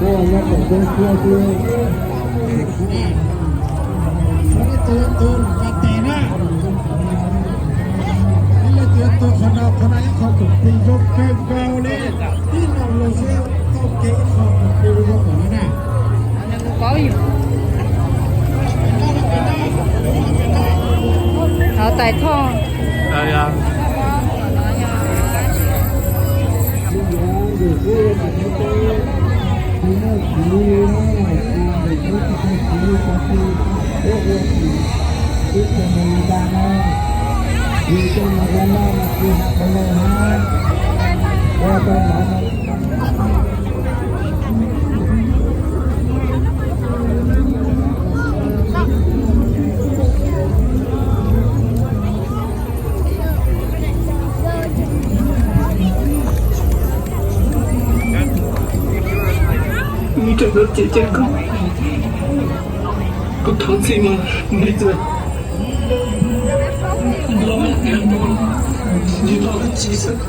Tus tus tus tes na, ib leeg tus tus qhov no, qhov no ib qho tus plig zoo kawg nkaus li, tib no los xwb tau kev ib qho tus plig zoo kawg na. Thov tais thoj. Ub, tus no ces ceeb kawg, kuv thov txim mas nws txawm los tias nws tsis xwb.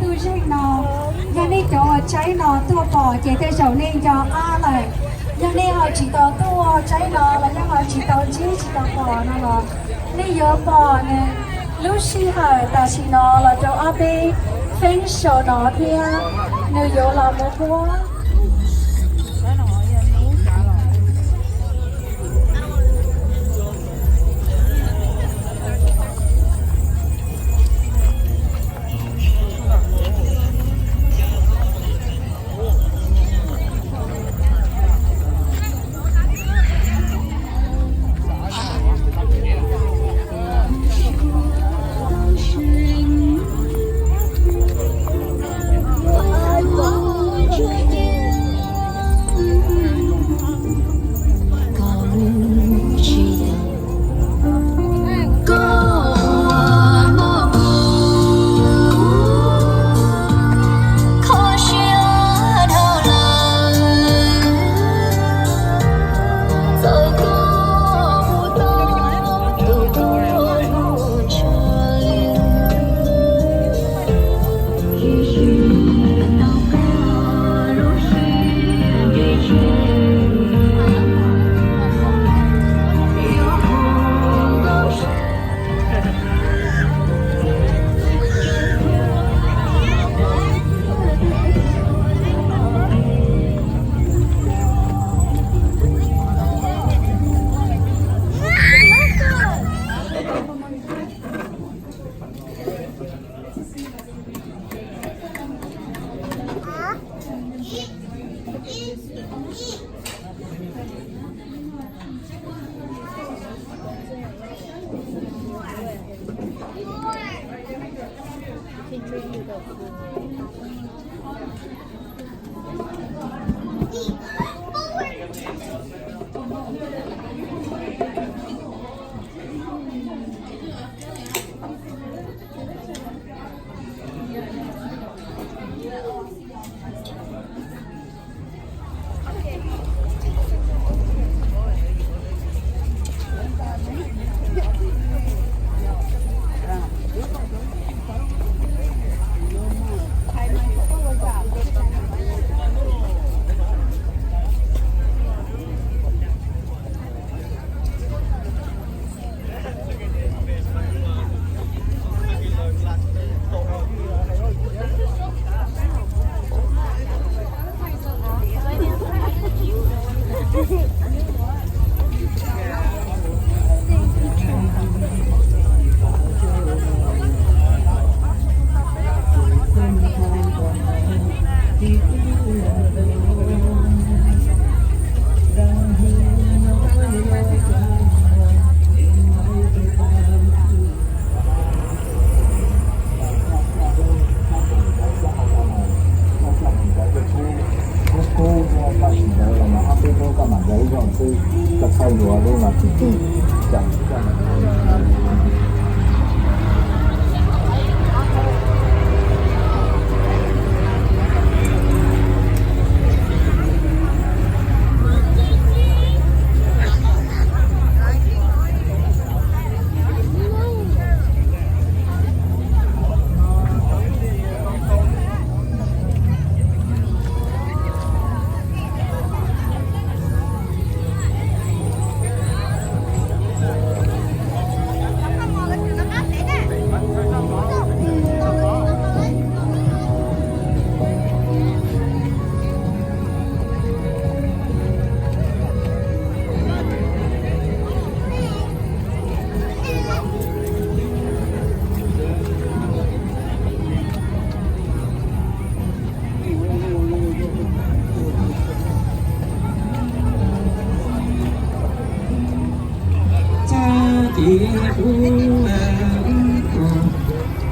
Tus zeej no, yog nej cov uas tsaib no tuaj pom ces tej zaum nej nco qab lawm. Yog nej ho tsis tau tuaj tsaib no los yog ho tsis tau ntsib tsis tau pom no los nej yuav pom nws lub sij hawm tam sim no los rau ob peb feeb saum no thiab nws yuav los mus muab.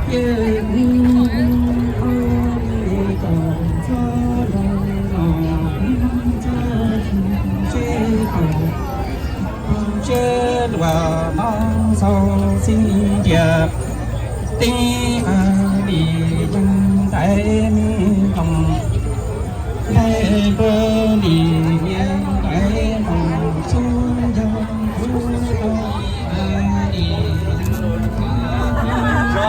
John,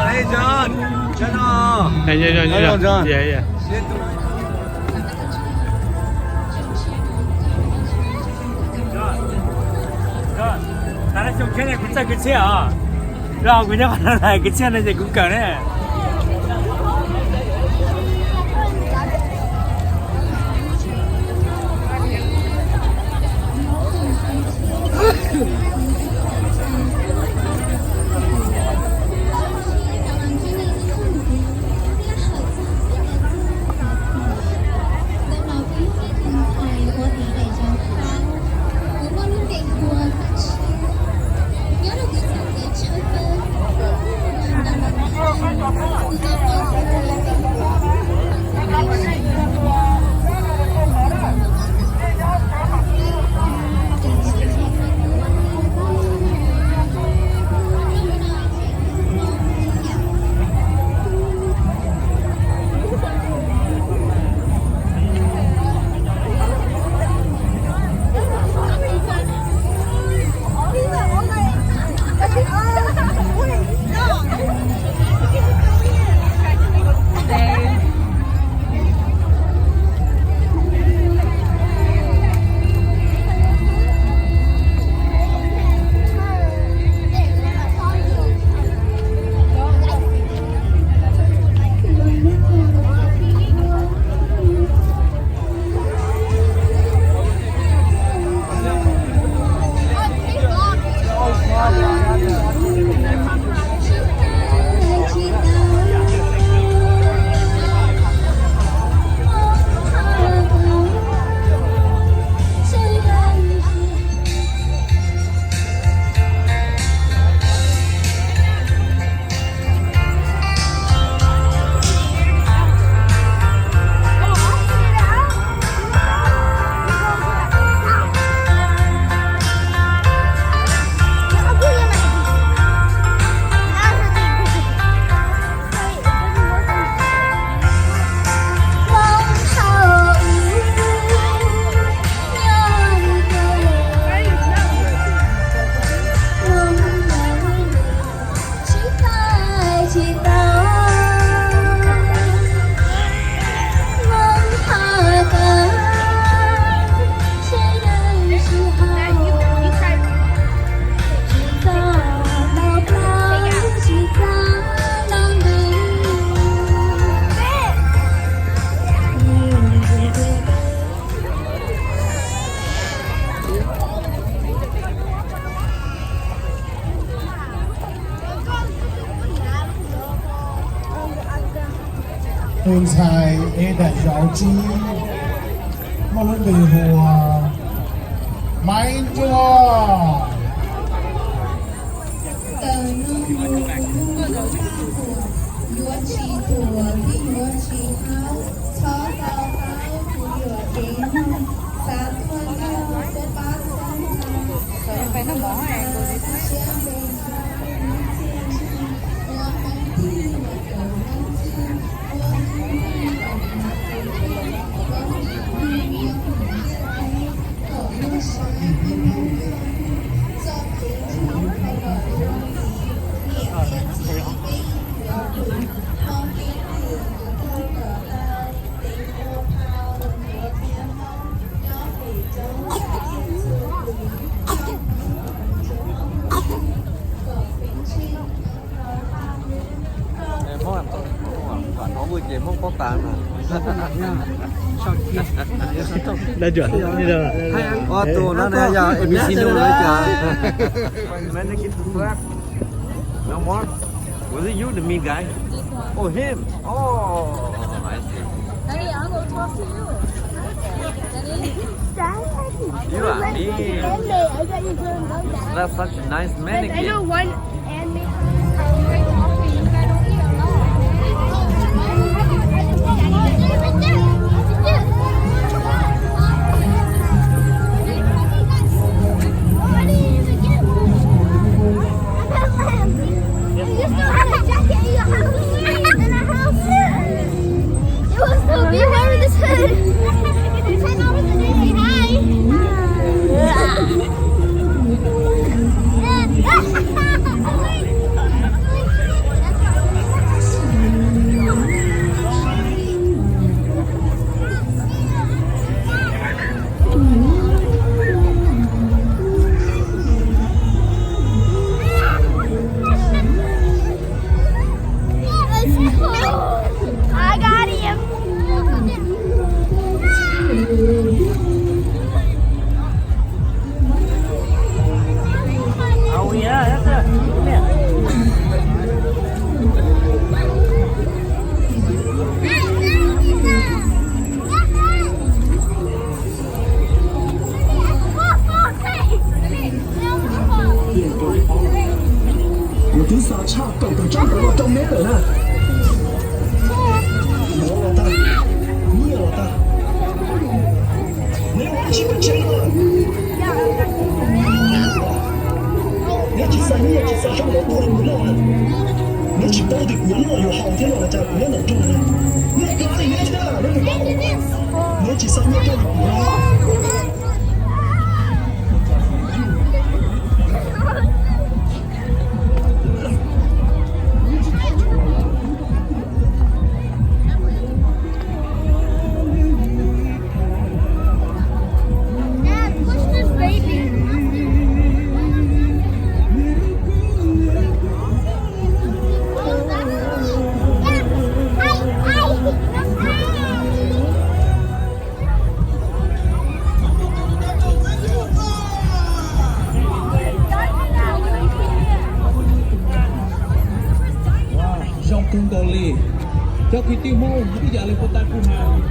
hey, John. John, oh. Hey, yeah, yeah, yeah. Hello, John. Yeah, yeah. Tag lub xyoo tshiab no kuv txawj kwv txhiaj os. Los kuv nyob qhov no kwv txhiaj no ces kuv kawm ne. Tus ntxhais es daim zauv tsib muaj lub npe hu ua Maiv Ntsuag. Tawm no mus kuv muaj lub paj huam yuav tsis tuam thiab yuav tsis haub, txhob tau paub kuv yuam kev mloog, xav tuaj nrog peb pab txhawb nqa, peb pab txhawb nqa, tab siab npe hu ua Hmoob Tij los cov Hmoob Tij, ua Hmoob Tij los hnav tus thej, ua Hmoob Tij nyob hauv ntiaj teb, kom muaj saib peb Hmoob yog txoj kev ntxhub qhov kom ua txiv niam thiab txiv peb yuav tus Hmoob keeb kwm tus kheej kom tau, tes ua phau ua ntsuav thiab Hmoob nyob pem roob, tiaj txhua tus nyob Hmoob, kom Hmoob, kom peb tsheej Hmoob rau hauj lwm, koj Hmoob, Hmoob paub tas na. Ua tus no yog A B C no na cas. No more? Was it you, the mean guy? Oh, him. Oh, I see. Daddy, I will talk to you. Daddy. You are mean. That's such a nice mannequin. I know one and make one. Los tag, nyiaj los tag. Neb ua dab tsi pes tsawg no? Neb tsis xa nyiaj tsis xa zaub los ua li kuv noj na. Neb tsis paub tias kuv noj yuav haus thiab no los cas kuv nyob ntawm nroog na. Neb kawg li neb tsis tau, neb tsis paub. Neb tsis xa nyiaj coj li kuv na. Dad, push this baby. Zoo kawg nkaus li. Cov kwv tij Hmoob, ib yam li puag ta kuv hais.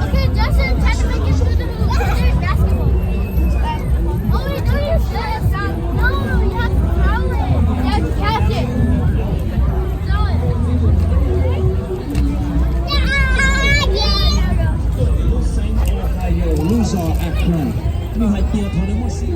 Okay, Justin, try to make it through the middle. There's basketball. All we do is this. No, you have to throw it. You have to catch it. Throw it. Lub zos Akron, nws hais tias thaum lawv muaj si